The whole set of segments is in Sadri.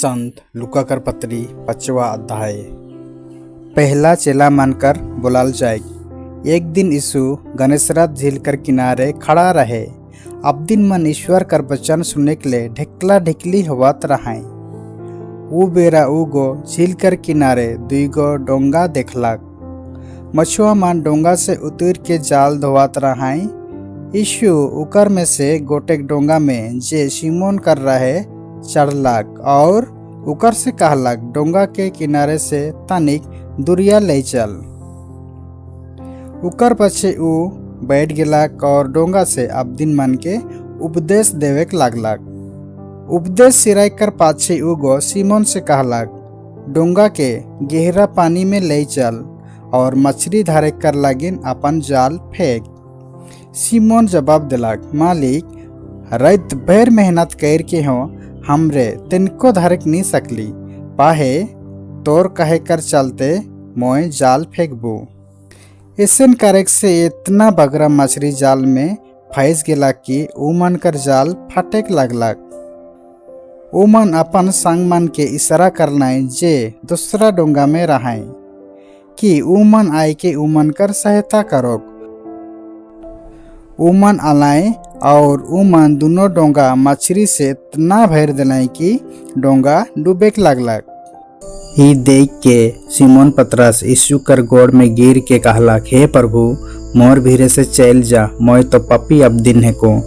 संत लूका कर पत्री 5वां अध्याय। पहला चेला मन कर बुलाल जाए। एक दिन यीशु गन्नेसरत झील कर किनारे खड़ा रहे। अब दिन मन ईश्वर कर वचन सुने के लिए ढेकला ढेकली होवत रहाय। ऊ बेरा ऊ गो झील कर किनारे दुई गो डोंगा देखलक। मछुआ मन डोंगा से उतर के जाल धोवत रहाय। यीशु उकर में से गोटेक डोंगा में, जे सिमोन कर रहे, चढ़लक और उकर से कहलक, "डोंगा के किनारे से तनिक दूरिया ले चल।" उकर पछे ऊ बैठ गेलक और डोंगा से अबदिन मन के उपदेश देवे के लागलक। उपदेश सिराय कर पाछे ऊ गो सिमोन से कहलक, "डोंगा के गहरा पानी में ले चल और मछरी धरे कर लागिन अपन जाल फेंक।" सिमोन जवाब दिलक, "मालिक, रात भर मेहनत कर के हो हमरे तिनको धरक नहीं सकली, पाहे तोर कहे कर चलते मोय जाल फेंकबू।" ऐसन करे से इतना बगरा मछरी जाल में फंस गेला कि उमन कर जाल फटेक लगलक। उमन अपन संग मन के इशारा करनाय, जे दूसरा डोंगा में रहाय, कि उमन आए के उमन कर सहायता करोक। उमन आलाए और उमन दोनों डोंगा मछरी से इतना भर दिलाए कि डोंगा डूबे के लगलक। ही देख के सिमोन पतरस यीशु कर गोड़ में गिर के कहलक, "हे प्रभु, मोर भीरे से चल जा, मोय तो पपी अब दिन है को।"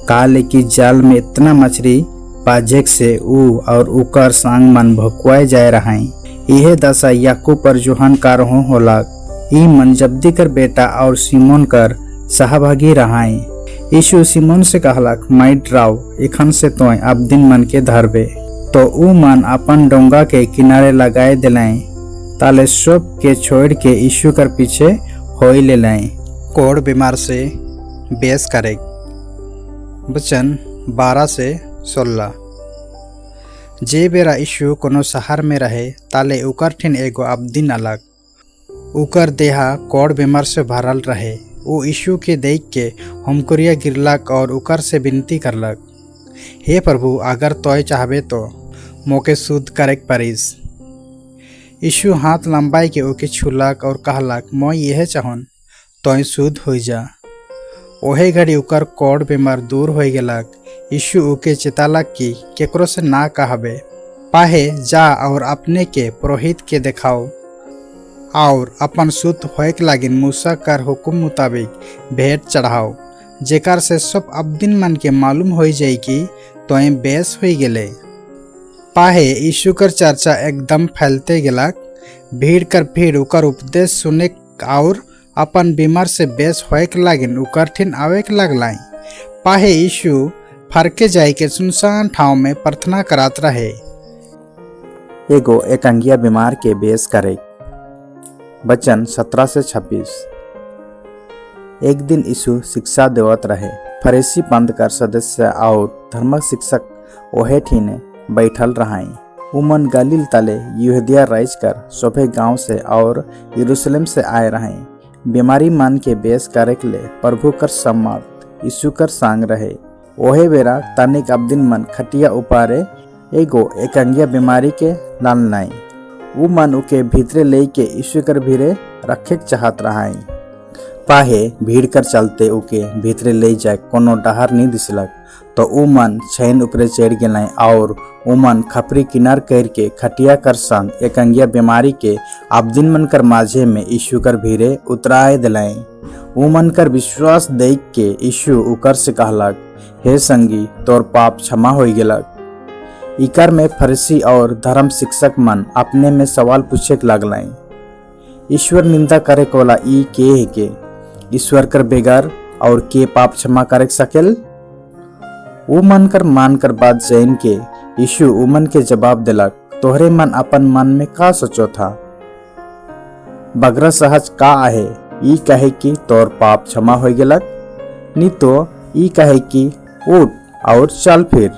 का लेकि जाल में इतना मछरी पाजेक से ऊ और उकर संग मन भकुआए जाए रहाई। इहे दशा याकूब पर जोहन कर हो होलक। ई मन जब्दी कर बेटा और सिमोन कर सहभागी रहाई। यीशु सिमोन से कहलक, "माई डराव, एखन से तोय अब दिन मन के धरबे।" तो ऊ मन अपन डोंगा के किनारे लगाए दिलाए, ताले सब के छोड़ के यीशु कर पीछे होई ले लाए। कोढ़ बीमार से बेस करे। वचन 12 से 16। जे बेरा यीशु कोनो शहर में रहे, ताले उकर ठिन एगो अबदिन अलग। उकर देहा कोढ़ बीमार से भरल रहे। ऊ यीशु के देख के हुमकुरिया गिरलक और उकर से विनती करलक, "हे प्रभु, अगर तोय चाहबे तो मोके शुद्ध करे परिस।" यीशु हाथ लंबाई के ओके छुलक और कहलक, "मोय यह चाहन, तोय शुद्ध हो जा।" ओहे घड़ी ओकर कोढ़ बीमार दूर हो गेलक। यीशु ओके चेतालक कि केकरो से ना कहबे, पाहे जा और अपने के पुरोहित के देखाओ और अपन शुद्ध होए के लागिन मूसा कर हुकुम मुताबिक भेंट चढ़ाओ, जेकर से सब अबदिन मन के मालूम हो जाए कि तोय बेस हो गेले। पाहे यीशु कर चर्चा एकदम फैलते गेलक। भीड़ कर भीड़ उकर उपदेश सुने और अपन बीमार से बेस होए के लागिन उकर ठिन आवे के लगलाई। पाहे यीशु फरके जाए के सुनसान ठाव में प्रार्थना करात रहे। एगो एकंगिया बीमार के बेस करे। वचन 17 से 26। एक दिन यीशु शिक्षा देवत रहे। फरीसी पंथ कर सदस्य और धर्म शिक्षक ओहे ठिने बैठल रहाई। उमन गलील तले यहूदिया राइज कर सभे गांव से और यरूशलेम से आए रहे। बीमारी मन के बेस करे के ले प्रभु कर समर्थ यीशु कर संग रहे। ओहे बेरा तनिक अबदिन मन खटिया उपारे एगो एकंगिया बीमारी के लानलाई। ऊ मन उके भीतरे ले के यीशु कर भीरे रखे के चाहत रहाई। पाहे भीड़ कर चलते उके भीतरे ले जाए कोनो डहार नहीं दिसलक, तो ऊ मन छैन ऊपरे चढ़ गेलाई और ऊ मन खपरी किनार कर के खटिया कर संग एकंगिया बीमारी के अबदिन मन कर माझे में यीशु कर भीरे उतराए दिलाई। ऊ मन कर विश्वास देख के यीशु उकर से कहलक, "हे संगी, तोर पाप क्षमा हो गेलक।" इकर में फरीसी और धर्म शिक्षक मन अपने में सवाल पूछे के लगलाई, "ईश्वर निंदा करे वाला ई के है के? ईश्वर कर बेगर और के पाप क्षमा करे सकेल?" ऊ मन कर मान कर बात जैन के यीशु उमन के जवाब दिलक, "तोहरे मन अपन मन में का सोचो था? बगरा सहज का आहे, ई कहे कि तोर पाप क्षमा हो गेलक, नी तो ई कहे कि उठ और चल फिर?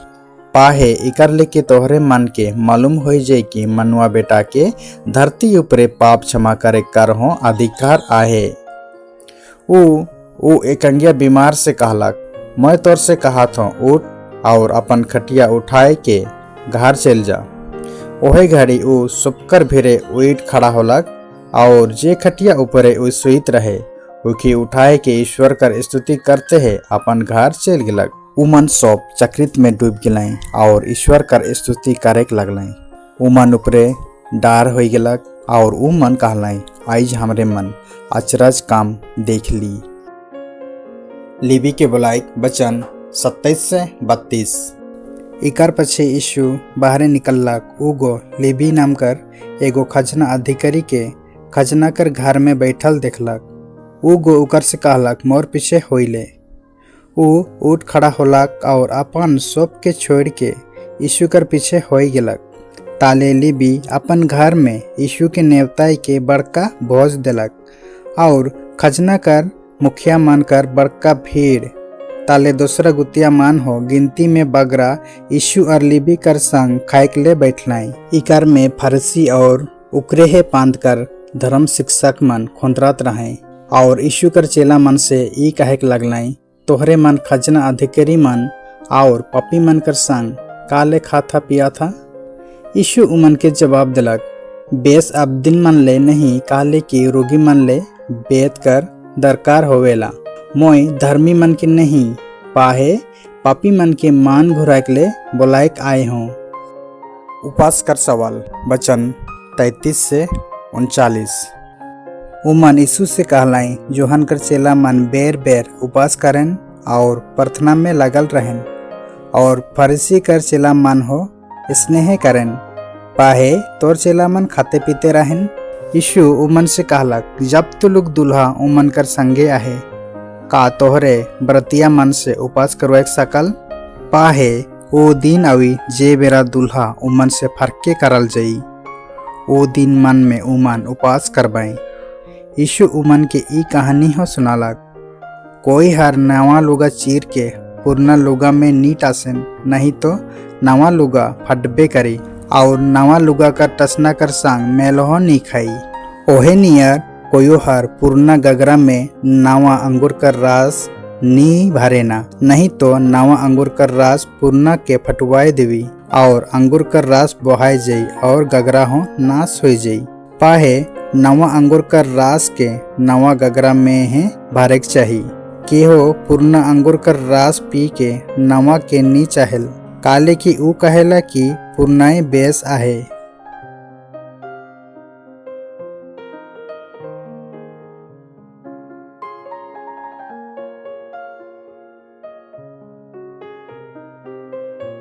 पाहे इकर लेके तोहरे मन के मालूम हो जाए कि मनुआ बेटा के धरती ऊपरे पाप क्षमा करे कर हो अधिकार आहे।" ऊ ऊ एकंगिया बीमार से कहलक, "मैं तोर से कहा था, उठ और अपन खटिया उठाए के घर चल जा।" ओहे घड़ी ऊ सबकर भिरे उठ खड़ा होलक और जे खटिया ऊपरे ऊ सुइत रहे उकी उठाए के ईश्वर कर स्तुति करते है अपन घर चल गेलक। उमन सब चक्रित में डूब गेलें और ईश्वर कर स्तुति करे लगलें। उमन ऊपरे डार हो गेलक और उमन कहलें, आइज हमरे मन अचरज काम देख ली। लिबी के बोलाइक वचन 27 से 32। इकर पछे यीशु बाहरे निकललक। उगो लेबी नाम कर एगो खजना अधिकारी के खजना कर घर में बैठल देखलक। उगो उकर से कहलक, मोर पीछे होइले। ऊ उठ खड़ा होलक और अपन सब के छोड़ के यीशु कर पीछे हो गेलक। ताले लिबी अपन घर में यीशु के नेवताई के बड़का भोज देलक और खजना कर मुखिया मान कर बड़का भीड़ ताले दूसरा गुतिया मान हो गिनती में बगरा यीशु और लिबी कर संग खाइक ले बैठलाई। इकर में फरसी और उकरे हे पांद कर धर्म शिक्षक मन खोंदरात रहे और यीशु कर चेला मन से ई कहे लगलाई, तोहरे मन खजना अधिकारी मन और पपी मन कर संग काले खाता पिया था। यीशु उमन के जवाब दिलक, बेस अब दिन मन ले नहीं काले की रोगी मन ले बेत कर दरकार होवेला। मोय धर्मी मन के नहीं पाहे पापी मन के मान घुराक ले बोलायक आए हों। उपास कर सवाल वचन 33 से 39। उमन यीशु से कहलाई, जोहन कर चेला मन बेर बेर उपास करें और प्रार्थना में लगल रहें और फरीसी कर चेला मन हो स्नेह करें, पाहे तोर चेला मन खाते पीते रहें। यीशु उमन से कहलक, जब तो लोग दुल्हा उमन कर संगे आहे का तोहरे व्रतिया मन से उपास करवाए सकल? पाहे ओ दिन अवी जे बेरा दुल्हा उमन से फरके करल जई, ओ दिन मन में उमन उपास करबाई। यीशु उमन के ई कहानी हो सुनालक, कोई हर नवा लुगा चीर के पुरना लुगा में नी टासेन, नहीं तो नवा लुगा फटबे करी और नवा लुगा कर टसना कर संग मेलहो नी खाई। ओहे नियर कोयो हर पुरना गगरा में नवा अंगूर कर रास नी भरेना, नहीं तो नवा अंगूर कर रास पुरना के फटवाए देवी और अंगूर कर रास बहाए जई और गगरा हो नाश हो जई। पाहे नवा अंगूर कर रास के नवा गगरा में है भरेक चाही। केहो पुरना अंगूर कर रास पी के नवा के नी चाहेल, काले की ऊ कहेला कि पुरनाई बेस आहे।